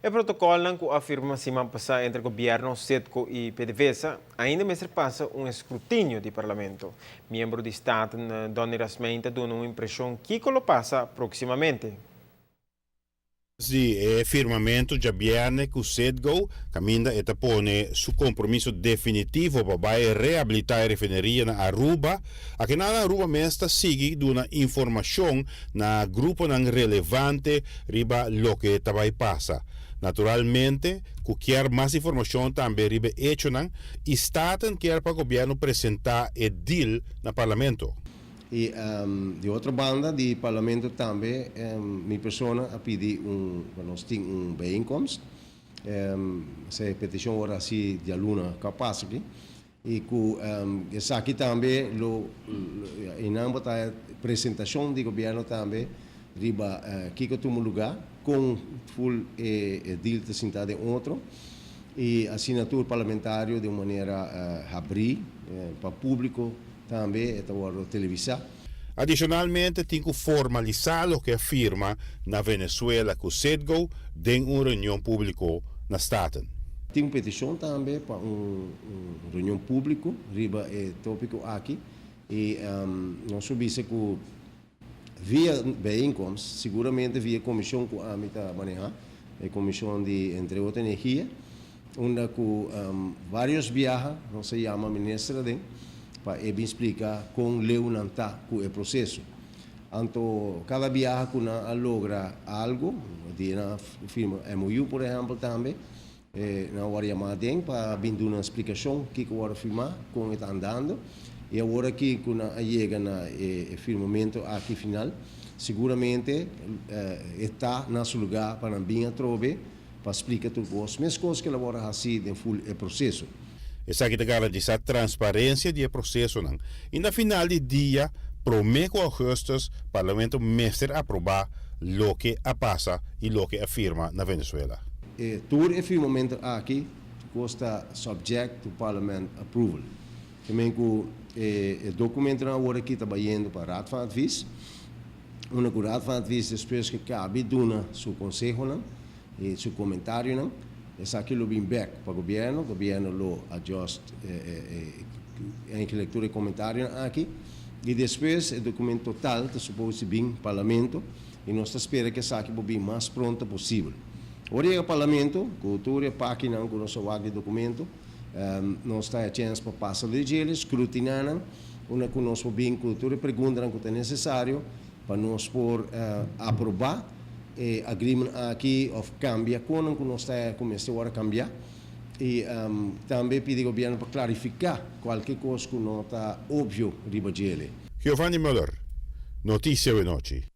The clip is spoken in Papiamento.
E protocol cu a firma siman pasa entre gobierno, Citgo y PDVSA ainda mester pasa un escrutinio di parlamento. Miembro di Staten Donny Rasmijn ta duna un impresion kico lo pasa proximamente. Si, e firmamento diabierna cu Citgo, caminda e ta pone su compromiso definitivo pa bay rehabilita e refineria na Aruba. Aki na Aruba mes ta sigui duna informacion na gruponan relevante riba loke ta bay pasa. Naturalmente, cu kier mas informacion tambe riba hechonan y Staten kier pa gobierno presenta e deal na parlamento. Y di otro banda, di parlamento tambe, mi persona a pidi nos tin un bijeenkomst. E peticion awor asina dialuna capaz aki. Y cu esaki tambe lo einan ta presentacion di gobierno tambe riba kico tuma lugar cu full e deal ta sinta den otro y asina tur parlamentario di un manera habri pa publico tambe ta wordo televisa. Adicionalmente, tin cu formalisa loke a firma na Venezuela cu Citgo den un reunion publico na Staten. Tin un peticion tambe pa un reunion publico riba e topico aki y nos a bisa cu via bijeenkomst, seguramente via comision cu ami ta maneha, e comision di, entre otro, energia, unda cu varios biaha nos a yama minister aden pa e splica con leu nan ta cu e proceso. Anto, cada biaha cu nan a logra algo, di nan firma MOU, por ehempel, tambe, nan a yama aden pa bin duna un splicacion kico a firma, con ta andando. Y awor aki cu nan a yega na e firmamento aki final, seguramente ta na su lugar pa nan bin atrobe pa splica tur cos, mes cos cu awor asina den full e proceso. Esaki ta garantisa transparencia di e procesonan. Y na final di dia, prome cu augustus, parlamento mester aproba loke a pasa y loke a firma na Venezuela. Tur e firmamento aki ta subject to parliament approval. Tambe cu e documento awor aki ta bayendo pa Raad van Advies. Unda cu Raad van Advies despues cu caba duna su consehonan, y su comentarionan, esaki lo bin back pa gobierno, gobierno lo adjust eigenlijk tur e comentarionan aki y despues e documento total ta supposed bin parlamento y nos ta spera cu esaki por bin mas pronto posibel. Ora yega parlamento, cu tur e pagina cu nos di documento, nos tin chance pa pasa di dje, scrutina, unda cu nos bin cu tur e pregunta cu ta necesario pa nos por aproba e agreement aki of cambia con cu nos ta cuminsa awor cambia y tambe pidi gobierno pa clarifica cualkier cos cu no ta obvio riba dje. Giovanni Muller, Noticia Nochi.